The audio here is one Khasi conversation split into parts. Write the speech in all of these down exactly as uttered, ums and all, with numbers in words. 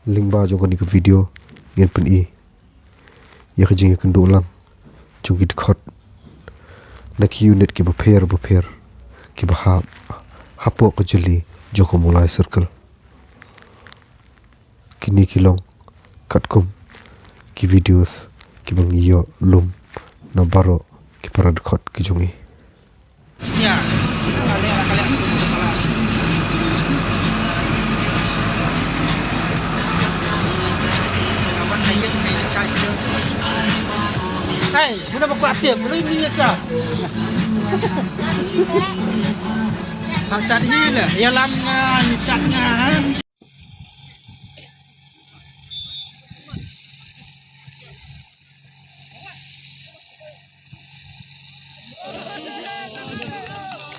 Lyngba jong kane ka video ngin pyni ïa ka jingïakynduh lang jong ki dkhot na ki unit kiba pher bapher kiba hap hapoh ka jylliew jong ka Mawlai Circle. Kine ki long katkum ki videos kiba ngi ïoh lum na baroh ki para dkhot ki jong ngi. Hey, muna ba kwah tip, muna ini ya siap. Maksud hila, ya lam nga, ni sat nga, ha?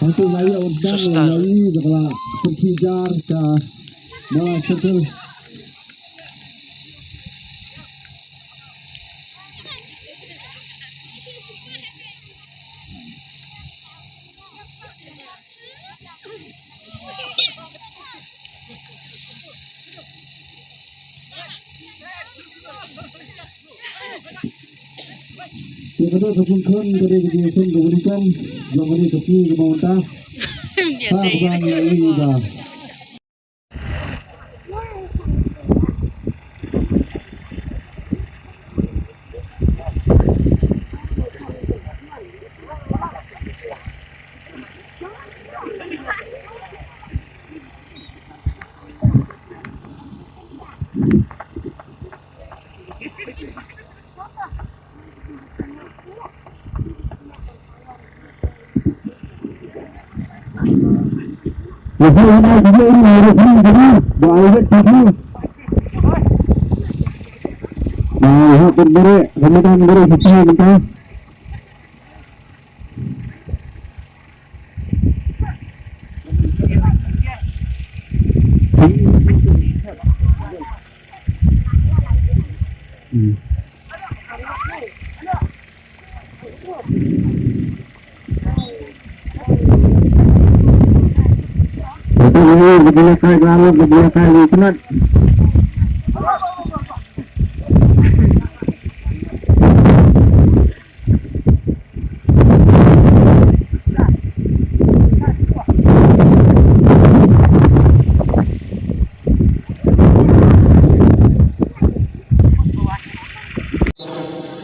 Hangtu ngai ïa wan dang la ngai da ka la pyrkhi jar ka Mawlai Circle. Ïa kata ka jingkhun ka dei ka jingkhun ka bun ïa ka jong ka dei ka sngi kaba mynta. Ha kaba ngi ïa ba.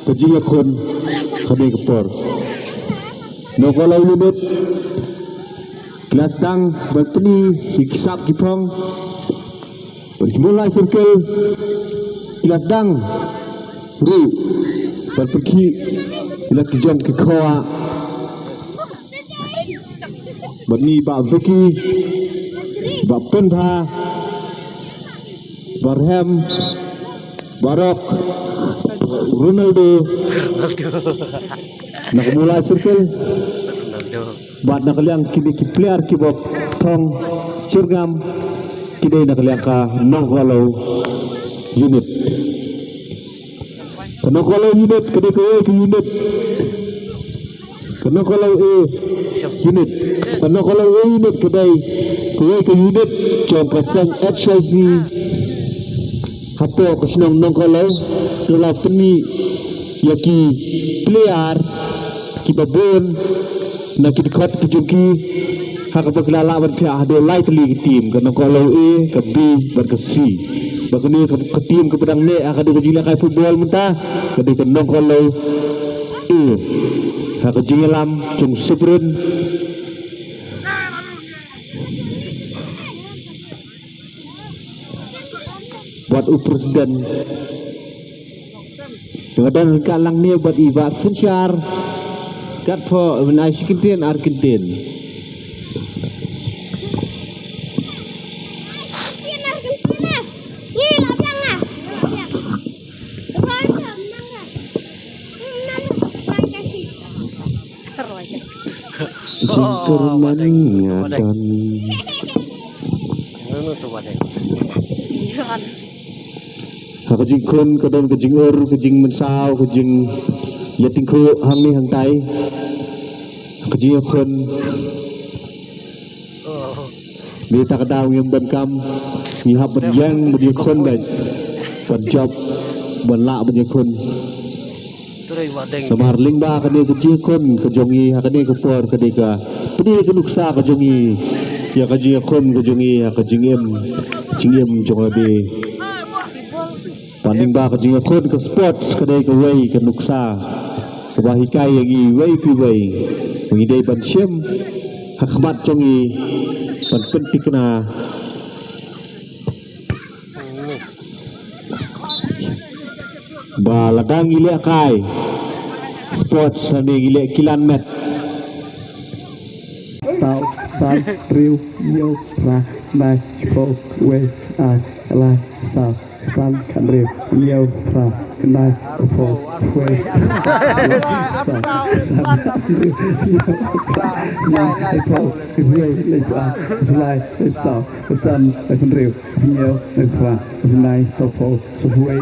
Ka jingïakhun kane ka por. Nongkhlaw Unit ki la sdang ban pyni ïa ki sap ki phong. Bad ki Mawlai Circle ki la sdang ruh ban pyrkhi ïa la ki jong ki khawah. Bad ngi Bah Vicky, Bah Pynbha, Bah Rhem, Bah Rok, Ronaldo, na ka Mawlai Circle. Bad na ka liang kine ki player kiba phong jyrngam ki dei na ka liang ka Nongkhlaw Unit. Ka Nongkhlaw Unit ka dei kawei ka unit. Ka Nongkhlaw A Unit. Ka Nongkhlaw A Unit ka dei kawei ka unit jong ka seng H Y C hapoh ka shnong Nongkhlaw. Ka la pyni ïa ki player kiba bun na ki dkhot ki jong ki. Ha kaba ki la lah ban phiah haduh lai tylli ki team, ka Nongkhlaw A, ka B bad ka C. Bad kane ka, ka team kaba dang neh ha ka dei ka jingïalehkai football mynta ka dei ka Nongkhlaw A. Ha ka jingïalam jong u Supreme bad u president. Nga don ryngkat lang ne bad i Bah Synshar. Katpho ban ai shi kyntien ar kyntien. Jingkyrmen nga don. Ha ka jingkhun ka don ka jingur, ka jingmynsaw, ka jingïatyngkhuh hangne hangtai. Ha ka jingïakhun. Mynta ka daw ngim donkam. Ngi hap ban ïeng ban ïakhun bad ban jop ban lah ban ïakhun. Namar lyngba kane ka jingïakhun ka jong ngi ha kane ka por ka dei ka pynïaid ka nuksa ka jong ngi ïa ka jingïakhun ka jong ngi ha ka jingim, jingim jong lade. Bad lyngba ka jingïakhun ka sports ka dei kawei ka nuksa kaba hikai ïa ngi iwei pa iwei ba ngi dei ban shim ha khmat jong ngi ban pynthikna. Ba lada ngi lehkai sports hangne ngi leh kilan met. Saw, san, hynriew, hynñiew, phra, khyndai, shiphew, wei, ar, lai, saw, san, khathynriew, hynñiew, phra, khyndai, shiphew, wei, saw, san, hynriew, hynñiew, phra, khyndai, shiphew, wei, lai, ar, lai, saw, san, khathynriew, hynñiew, phra, khyndai, shiphew, shiphew, wei,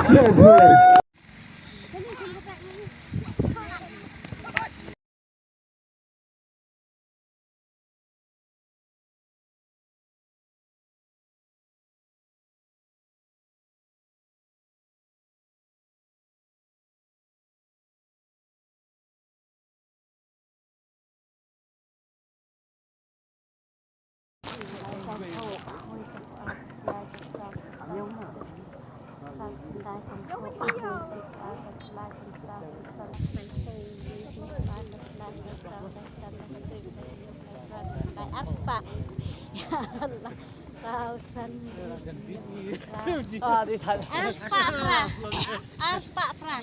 shiphew, wei. Arspah. Ya Allah. Saw san. Arspah phra. Arspah phra.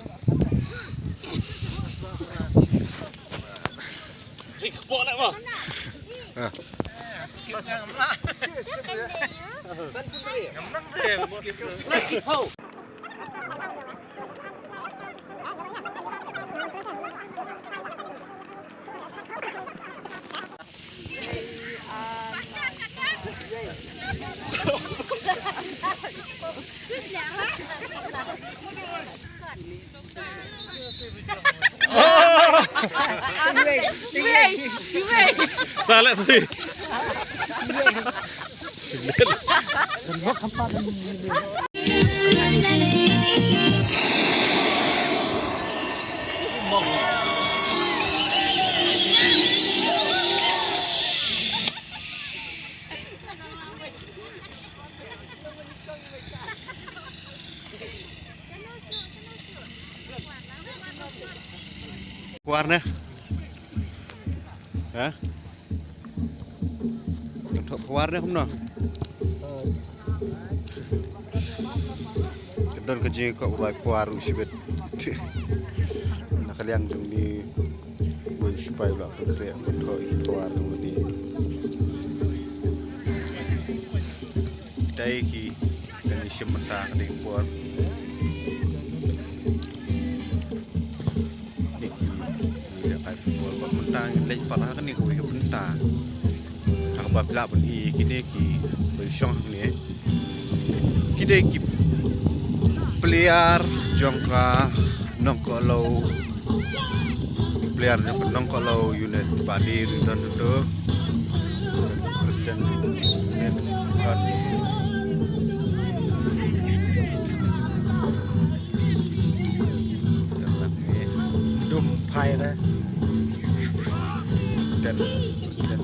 Salah sih. Khawar ne? Ha? Thoh khawar ne kumno? Ka don ka jingkop ba khawar u shibit. Na ka liang jong ni. Bun sipai ba la pynkhreh ban thoh ïa ki khawar na une. Dei ki, dang ïashim bynta ka dei por. Dei ki, dei ka por ba mynta ngi leit pat ha kane kawei ka bynta. Ha kaba phi lah ban i kine ki ba shong hangne. Ki dei ki player jong ka Nongkohlaw, player jong ka Nongkohlaw Unit Padi ruh don tutu. President Unit Padi. Dum phai re. Dan, dan.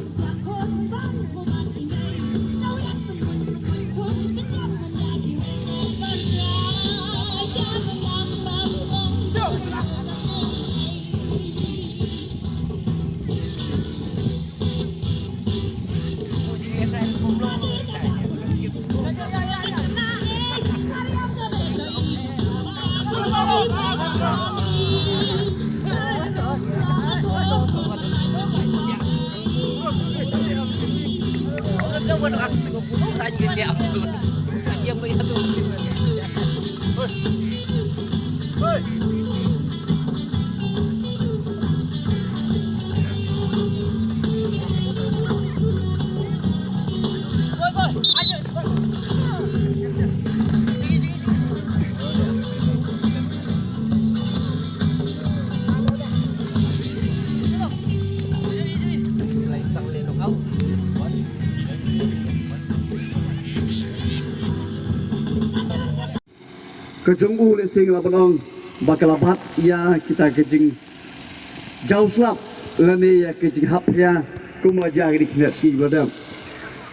ka jong u lehse nga lah ban ong ba ka la bat ïa kita ka jingjaw slap lane ïa ka jinghap hia kum la jia ha kine ki sngi ba la dep.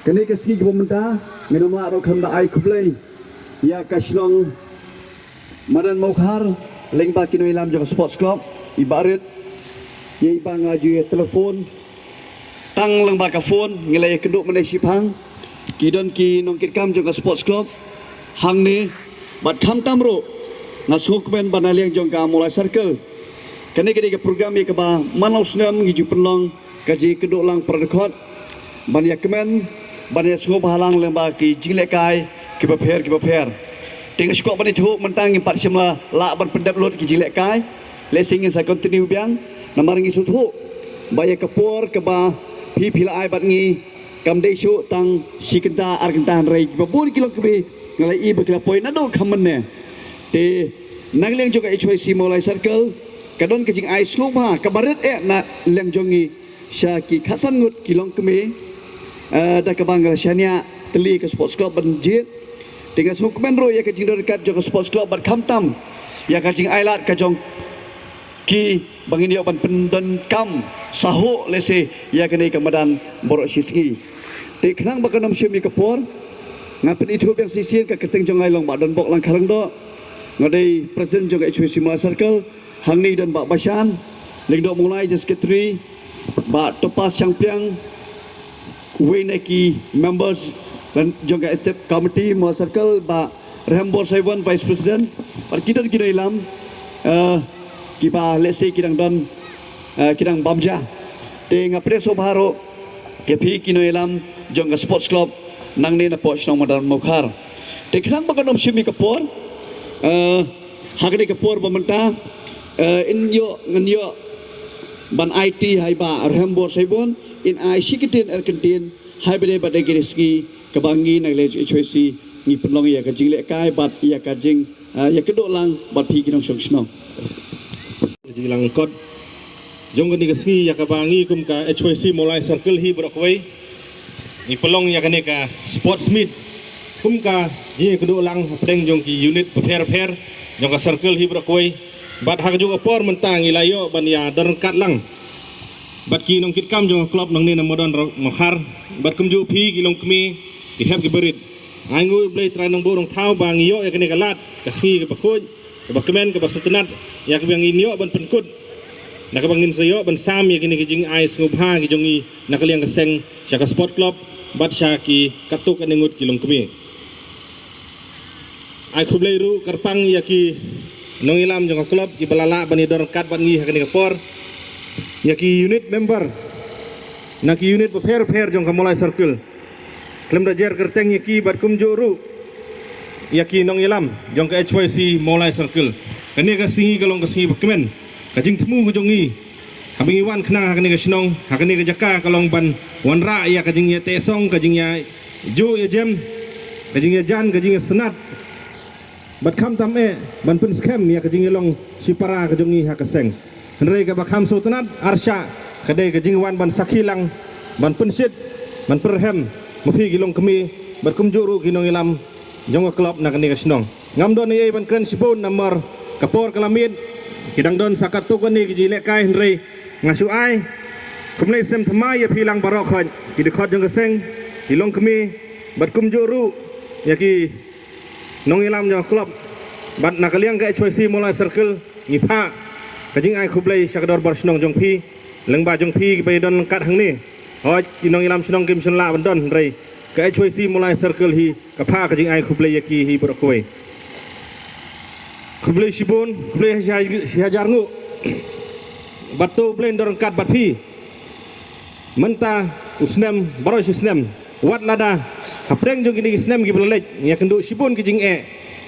Kane ka sngi kaba mynta ngan ym lah ruh khlem da ai khublei ïa ka shnong Madan Mawkhar lyngba ki nongïalam jong ka Sports Club, i Bah Rit, ïa i ba nga ju ïa telephone tang lyngba ka phone, ngi la ïakynduh mynne shipang. Ki don ki nongkitkam jong ka Sports Club hangne, bad khamtam ruh nga sngewkmen ba na liang jong ka Mawlai Circle, kane ka dei ka program ïa kaba man la u snem ngi ju pynlong ka jingïakynduh lang para dkhot ban ïakmen, ban ïasngewbha lang lyngba ki jinglehkai kiba pher kiba pher. Te nga sngewkwah ban ïathuh mynta ngim pat shym la lah ban pyndep lut ki jinglehkai. Lehse ngin sa continue biang. Namar ngi sngewthuh ba ïa ka por kaba phi phi la ai bad ngi kam dei shuh tang shi kynta ar kynta, hynrei kiba bun ki longkmie nga la ïohi ba ki la poi naduh kham mynne. Te na liang jong ka H Y C Mawlai Circle ka don ka jingai sngewbha kaba rit eh na liang jong ngi sha ki khatsan ngut ki longkmie, eh, da kaba nga la shaniah tylli ka Sports Club ban jied. Te nga sngewkmen ruh ïa ka jingdon ryngkat jong ka Sports Club bad khamtam ïa ka jingai lad ka jong ki ba ngin ïoh ban pyndonkam sahuh lehse ïa kane ka madan baroh shi sngi. Te khnang ba kan ym shim ïa ka por, nga pynithuh biang shisien, ka kyrteng jong nga i long Bah Donbok Langkha Lyngdoh, nga dei president jong ka H Y C Mawlai Circle. Hangne don Bah Bashan Lyngdoh Mawlai, General Secretary, Bah Topas Shangpliang, uwei na ki members jong ka Executive Committee Mawlai Circle, Bah Rehembor Saibon, Vice President, bad ki don ki nongïalam, eh, kiba lehse ki dang don, eh, ki dang bam ja. Te nga pdiang sngewbha ruh ïa phi ki nongïalam jong ka Sports Club nangne na poh shnong Madan Mawkhar. Te khnang ba kan ym shim ïa ka por, eh, ha kane ka por ba mynta, eh, in ïoh, ngan ïoh ban aiti ha i Bah Rehembor Saibon in ai shi kyntien ar kyntien ha i ba dei ba dei kine ki sngi kaba ngi na liang H Y C ngi pynlong ïa ka jinglehkai bad ïa ka jing, eh, ïakynduh lang bad phi ki nongshong shnong. Ka jingïalang kot jong kane ka sngi ïa kaba ngi kum ka H Y C Mawlai Circle hi baroh kawei ngi pynlong ïa kane ka sports meet kum ka jingïakynduh lang hapdeng jong ki unit bapher bapher jong ka circle hi baroh kawei. Bad ha kajuh ka por mynta ngi la ïoh ban ïadon ryngkat lang bad ki nongkitkam jong ka club nangne na Madan Mawkhar, bad kumjuh phi ki longkmie, ki hep ki barit. Ai nguh ïa U Blei Trai Nongbuh Nongthaw ba ngi ïoh ïa kane ka lad, ka sngi kaba khuid, kaba kmen, kaba sngewtynnat, ïa kaba ngin ïoh ban pynkut, na kaba ngin sa ïoh ban sam ïa kine ki jingai sngewbha ki jong ngi na ka liang ka seng sha ka sport club bad sha ki katto katne ngut ki longkmie. Ai khublei ruh kyrpang ïa ki nongïalam jong ka club kiba la lah ban ïadon ryngkat bad ngi ha kane ka por, ïa ki unit member na ki unit bapher bapher jong ka Mawlai Circle. Khlem da jer kyrteng ïa ki bad kumjuh ruh ïa ki nongïalam jong ka H Y C Mawlai Circle. Kane ka sngi ka long ka sngi ba kmen, ka jingthmu ka jong ngi haba ngi wan khnang ha kane ka shnong, ha kane ka jaka ka long ban wanrah ïa ka jingïateh song, ka jingïajuh ïajem, ka jingïajan, ka jingïasynat. Bad khamtam eh ban pynskhem ïa ka jingïalong shipara ka jong ngi ha ka seng. Hynrei kaba kham sngewtynnat arshah ka dei ka jingwan ban sakhi lang, ban pynshit, ban pyrhem ma phi ki longkmie bad kumjuh ruh ki nongïalam jong ka club na kane ka shnong. Ngam don ei ei ban kren shibun namar ka por ka la miet, ki dang don sa katto katne ki jinglehkai, hynrei nga shu ai khublei snem thymmai ïa phi lang baroh khoit, ki dkhot jong ka seng, ki longkmie bad kumjuh ruh ïa ki nongïalam jong ka club. Bad na ka liang ka H Y C Mawlai Circle ngi phah ka jingai khublei sha ka dorbar shnong jong phi, lyngba jong phi kiba ïadon ryngkat hangne. Hooid, ki nongïalam shnong kim shym lah ban don, hynrei ka H Y C Mawlai Circle hi ka phah ka jingai khublei ïa ki hi baroh kawei. Khublei shibun, khublei shi hajar nguh. Bad to U Blei un don ryngkat bad phi mynta, u snem, baroh shi snem. Wat lada hapdeng jong kine ki snem kiba la leit ngi ïakynduh shibun ki jingeh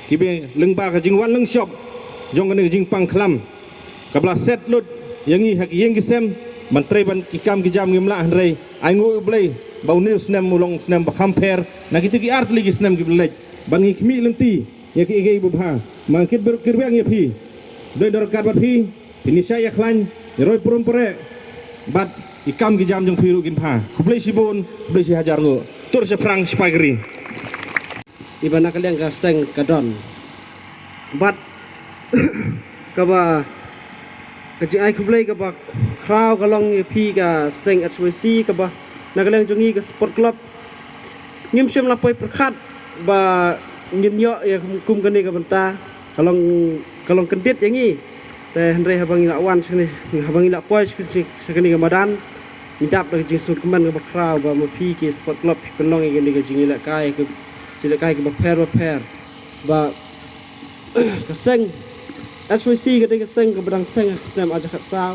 kiba lyngba ka jingwan lyngshop jong kane ka jingpang khlam kaba la set lut ïa ngi ha ki ïing ki sem ban trei ban ki kam ki jam ngim lah, hynrei ai nguh U Blei ba une u snem u long u snem ba kham pher na kito ki ar tylli ki snem kiba la leit, ban ngi khmih lynti ïa kiei kiei ba bha. Ma nga kyrpad kyrpang ïa phi, U Blei un don ryngkat bad phi, phin ïa shah ïa khlaiñ, ïa roi prum pyreh, bad ki kam ki jam jong phi ruh kin bha. Khublei shibun, khublei shi hajar nguh. Tur shaphrang, sipai kri. Iba na ka liang ka seng ka don Bad kaba ka jingai khublei kaba khraw ka long ïa phi ka seng H Y C kaba na ka liang jong ngi ka sport club. Ngim shym la poi pyrkhat ba ngin ïoh ïa kum kane ka bynta, ka long ka long kyndit ïa ngi. Te hynrei haba ngi la wan shane, haba ngi la poi shane, shane ka madan, ngi dap da ka jingsngewkmen kaba khraw ba ma phi ki sport club phi pynlong ïa kane ka jingïalehkai, ka jingïalehkai kaba pher ba pher. Ba ka seng H Y C ka dei ka seng kaba dang seng ha ka snem ar hajar khatsaw.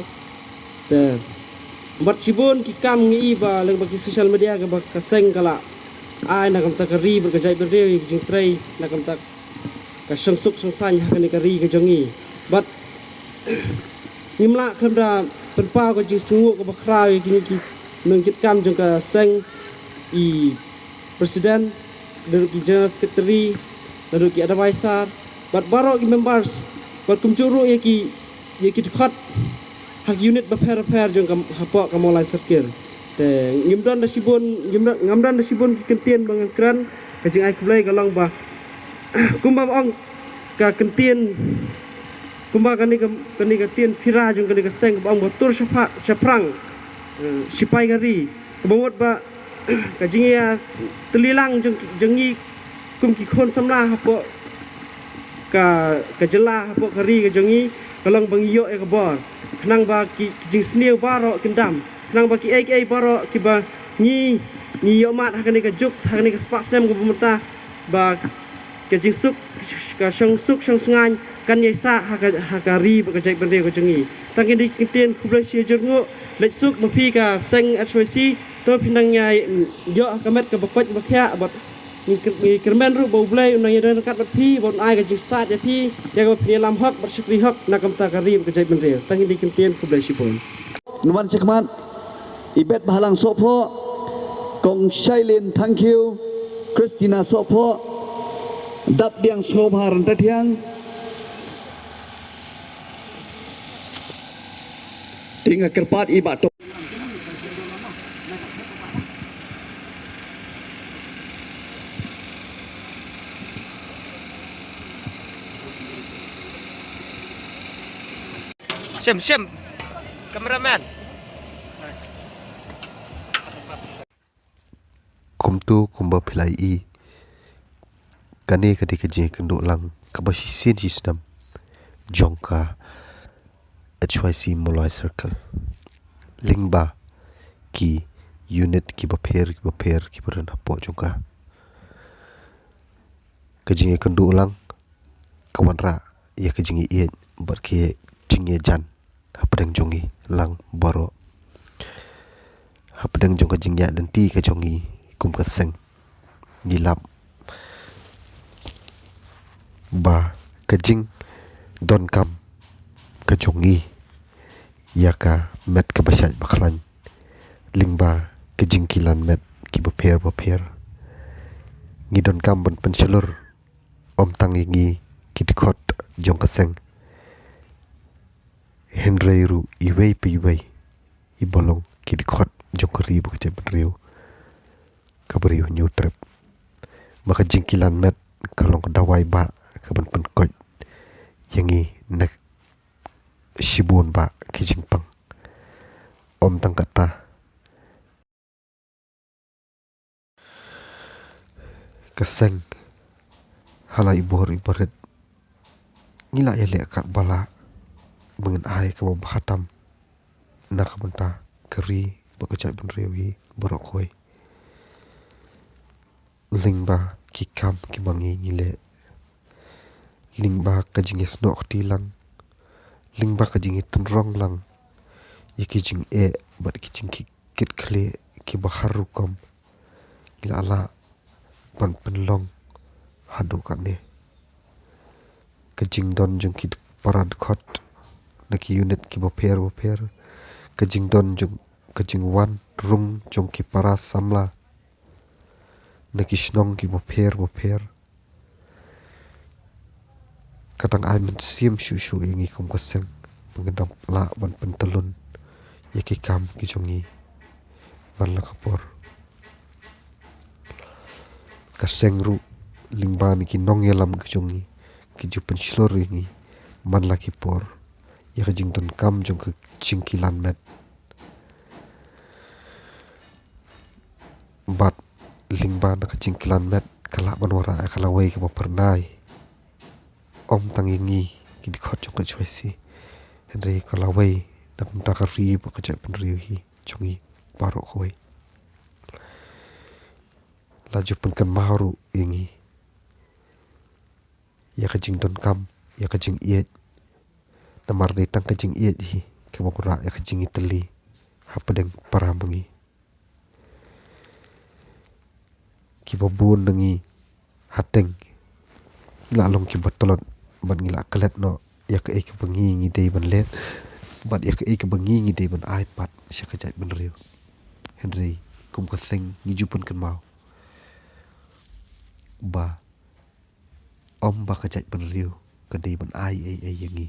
Te bad shibun ki kam ngi i ba lyngba ki social media kaba ka seng ka la ai na ka bynta ka ri bad ka jaitbynriew ïa ka jingtrei na ka bynta ka shongsuk shongsaiñ ha kane ka ri ka jong ngi. Bad ngim lah khlem da pynpaw ka jingsngewnguh kaba khraw ïa kine ki nongkitkam jong ka seng, i president, naduh ki general secretary, naduh ki advisor, bad baroh ki members, bad kumjuh ruh ïa ki, ïa ki dkhot ha ki unit bapher bapher jong ka hapoh ka Mawlai Circle. Te ngim don da shibun, ngim don, ngam don da shibun ki kyntien ba ngan kren, ka jingai khublei ka long ba kumba ba ong ka kyntien, kumba kane ka, kane ka ktien phira jong kane ka seng ba ong ba tur shapha-, shaphrang, eh, shipai ka ri. Kaba mut ba ka jingïatylli lang jong, jong ngi kum ki khun samla hapoh ka, ka jylla, hapoh ka ri ka jong ngi, ka long ba ngi ïoh ïa ka bor. Khnang ba ki, ki jingsniew baroh kin dam. Khnang ba kiei kiei baroh kiba ngi, ngi ïoh mad ha kane ka juk, ha kane ka spah snem kaba mynta, ba ka jingsuk, ka shongsuk shongsngaiñ kan ïai sah ha ka, ha ka ri bad ka jaitbynriew ka jong ngi. Tang kine ki kyntien khublei shibun, jyrnguh, leit suk ma phi ka seng H Y C, to phin nang ïai, mm, ïoh ha ka met kaba koit ba khiah, bad ngi kyr-, ngi kyrmen ruh ba U Blei un nang ïadon ryngkat bad phi, bad un ai ka jingstad ïa phi, ïa kaba phin ïalam hok bad shakri hok na ka bynta ka ri bad ka jaitbynriew. Tang kine ki kyntien, khublei shibun. Ngan wan shakhmat, i Bet Bahalang Sohphoh, Kong Shailin Thangkhiew, Christina Sohphoh, Dapdiang Sngewbha Ryntathiang. Te nga kyrpad i Bah Tong. Shim, shim. Cameraman. Kumto kumba phi la ïohi, kane ka dei ka jingïakynduh lang kaba shisien shisnem jong ka H Y C Mawlai Circle lyngba ki unit kiba pher kiba pher kiba don hapoh jong ka. Ka jingïakynduh lang ka wanrah ïa ka jingïaieit bad ka jingïajan hapdeng jong ngi lang baroh. Hapdeng jong ka jingïaid lynti ka jong ngi kum ka seng, ngi lap ba ka jingdonkam ka jong ngi ïa ka met kaba shait ba khlaiñ lyngba ka jingkilan met kiba pher ba pher. Ngi donkam ban pynshlur ym tang ïa ngi ki dkhot jong ka seng, hynrei ruh iwei pa iwei iba long ki dkhot jong ka ri bad ka jaitbynriew ka briew Hynñiewtrep. Ba ka jingkilan met ka long ka dawai ba ka ban pynkoit ïa ngi na shibun ba ki jingpang. Ym tang kata, ka seng ha la i bor i barit ngi la ïaleh katba lah ba ngin ai kaba bha tam na ka bynta ka ri bad ka jaitbynriew hi baroh kawei. Lyngba ki kam kiba ngi ngi leh, lyngba ka jingïasnoh kti lang, lyngba ka jingïatynrong lang ïa ki jingeh bad ki jingkit khlieh kiba har rukom, ngi la lah ban pynlong haduh katne. Ka jingdon jong ki para dkhot na ki unit kiba pher ba pher, ka jingdon jong, ka jingwan rung jong ki para samla na ki shnong kiba pher ba pher, ka dang ai mynsiem shuh shuh ïa ngi kum ka seng ba ngin dang lah ban pyntyllun ïa ki kam ki jong ngi man la ka por. Ka seng ruh lyngba na ki nongïalam ki jong ngi, ki ju pynshlur ïa ngi man la ki por ïa ka jingdonkam jong ka jingkilan met. Bad lyngba na ka jingkilan met ka lah ban wanrah ïa ka lawei kaba phyrnai. Ym tang ïa ngi ki dkhot jong ka H Y C, hynrei ka lawei na ka bynta ka ri bad ka jaitbynriew hi jong ngi baroh kawei. La ju pynkynmaw ruh ïa ngi ïa ka jingdonkam ïa ka jingïeit. Namar dei tang ka jingïeit hi kaba wanrah ïa ka jingïatylli hapdeng para ma ngi. Kiba bun na ngi hateng ngi la long kiba tlot bad ngi la klet noh ïa kaei kaba ngi ngi dei ban leh bad ïa kaei kaba ngi ngi dei ban ai pat sha ka jaitbynriew. Hynrei kum ka seng ngi ju pynkynmaw ba ym ba ka jaitbynriew ka dei ban ai ei ei ïa ngi,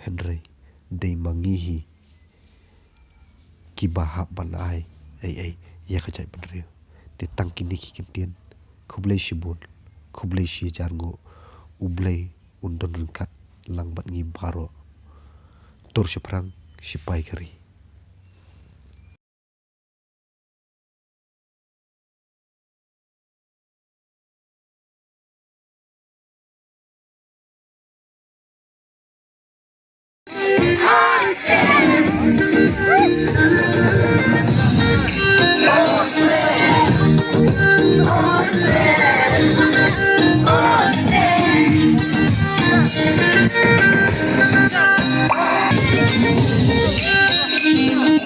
hynrei dei ma ngi hi kiba hap ban ai ei ei ïa ka jaitbynriew. Te tang kine ki kyntien, khublei shibun, khublei shihajar nguh. U Blei un don ryngkat lang bad ngi baroh. Tur shaphrang shipai ka ri.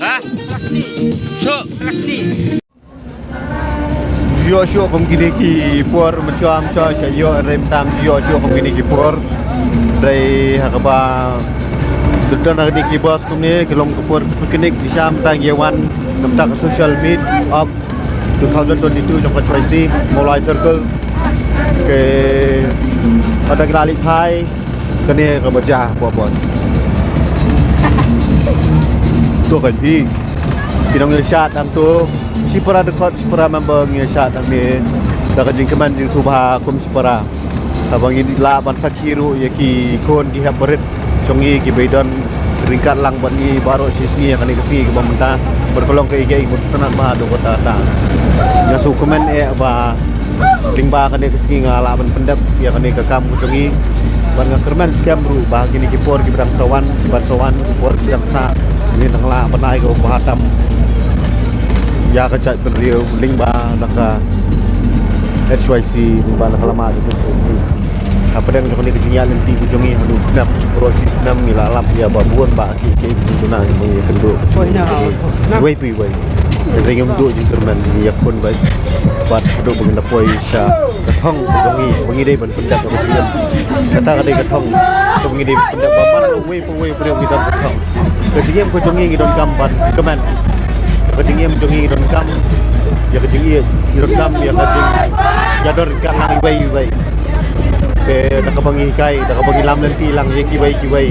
Ha? Shu. Ïoh shuh kum kine ki por, mynshwa mynshwa sha ïoh rem tam, ïoh shuh kum kine ki por. Dei ha kaba don ha kine ki bus kumne, ki long ka por picnic, ki sham tang ïa wan, namar ka social meet up two thousand twenty-two jong ka H Y C Mawlai Circle. Ke pada ki la leit phai, kane kaba jia bos. To ka ji. Ki nongïashad dang to. Shipara dkhot, shipara member ngi ïashad hangne da ka jingkmen jingsngewbha kum shipara. Haba ngi lah ban sakhi ruh ïa ki khun ki hep barit jong ngi kiba don ryngkat lang bad ngi baroh shisngi ha kane ka sngi kaba mynta. Bad ka long kaei kaei kaba sngewtynnat bha haduh katta katta. Nga sngewkmen eh ba lyngba kane ka sngi nga lah ban pyndep ïa kane ka kam ka jong ngi. Bad nga kyrmen skhem ruh ba kine ki por kiba dang sa wan, kiban sa wan, ki por kiba dang sah, ngin nang lah ban ai ka bha tam ïa ka jaitbynriew lyngba na ka H Y C, lyngba na ka lama jong ka H Y C. Hapdeng jong kane ka jingïaid lynti ka jong ngi haduh snem, baroh shi snem ngi la lap ïa ba bun ba ki, ki jingduna ngi ïakynduh. Wei pi wei. Hynrei ngim duh jingkyrmen, ngi ïakhun beit. Bad haduh ba ngin da poi sha ka thong ka jong ngi ba ngi dei ban pyndep ka jingim. Kata ka dei ka thong kaba ngi dei ban pyndep ba man la wei pa wei briew ngi don ka thong. Ka jingim ka jong ngi ngi donkam ban kmen. Ka jingim jong ngi ngi donkam ïa ka jingïeit, ngi donkam ïa ka jing, ïa don ryngkat lang iwei iwei. Te da kaba ngi hikai, da kaba ngi lam lynti lang ïa kiwei kiwei.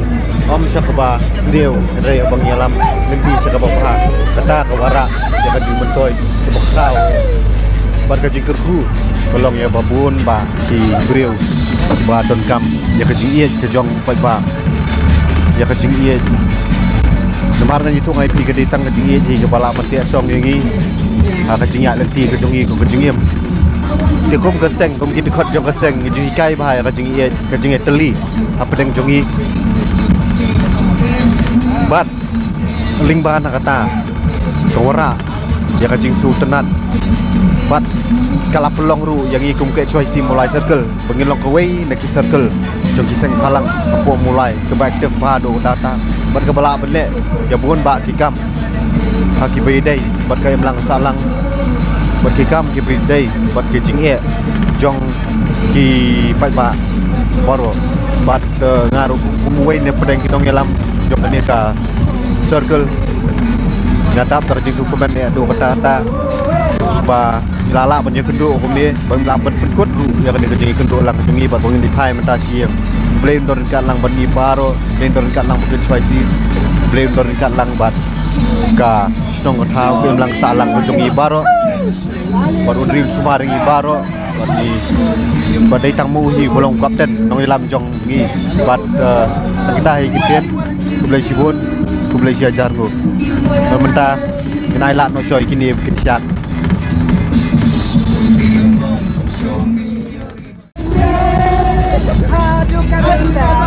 Ym sha kaba sniew, hynrei ba ngi lam lynti sha kaba bha. Kata ka wanrah ïa ka jingmyntoi kaba khraw. Bad ka jingkyrkhu ka long ïa ba bun ba ki briew ba donkam ïa ka jingïeit ka jong paidbah, ïa ka jingïeit. Namar nga ïathuh ïa phi ka dei tang ka jingïeit hi kaba lah ban teh shong ïa ngi ha ka jingïaid lynti ka jong ngi, ka jingim. Te kum ka seng, kum ki dkhot jong ka seng, ngi ju hikai bha ïa ka jingïeit, ka jingïeit tylli hapdeng jong ngi. Bad lyngba na kata ka wanrah ïa ka jingsngewtynnat. Bad ka la pynlong ruh ïa ngi kum ka H Y C Mawlai Circle ba ngin long kawei na ki circle jong ki seng bhalang hapoh Mawlai kaba active bha haduh katta katta. Bad kaba lah ban leh ïa bun ba ki kam ha kiba ïadei bad ka imlang sahlang, bad ki kam kiba ïadei bad ki jingeh jong ki paidbah baroh. Bad, eh, nga ruh kum uwei na pdeng ki nongïalam jong kane ka circle, nga dap da ka jingsngewkmen ïa haduh katta katta ba ngi la lah ban ïakynduh kumne, ba ngi lah ban pynkut ruh ïa kane ka jingïakynduh lang jong ngi bad ba ngin ïa phai mynta sha ïing. Blei un don ryngkat lang bad ngi baroh, Blei un don ryngkat lang bad ka H Y C, Blei un don ryngkat lang bad ka shnong ka thaw, ka imlang sahlang ka jong ngi baroh. Bad un ri un sumar ïa ngi baroh. Bad dei tang mo hi ba long kapten nongïalam jong ngi. Bad, eh, tang kita hi ki ktien. Khublei shibun, khublei shihajar nguh. Bad mynta ngin ai lad noh shuwa ïa kine ki kshaid.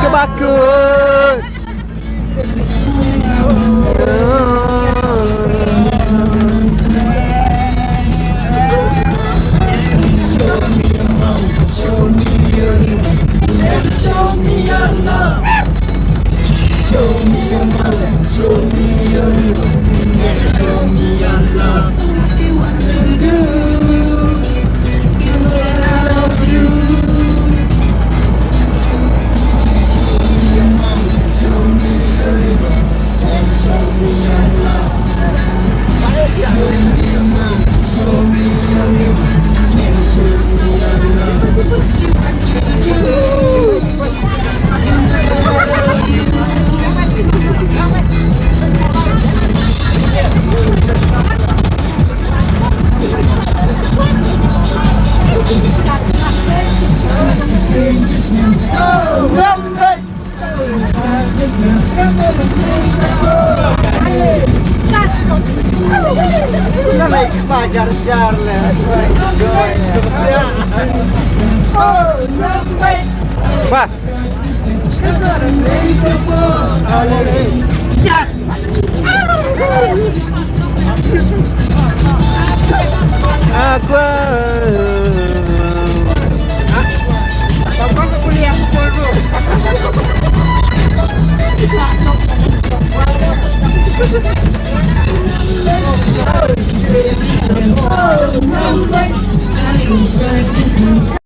Kaba kut. Wah. Aqua.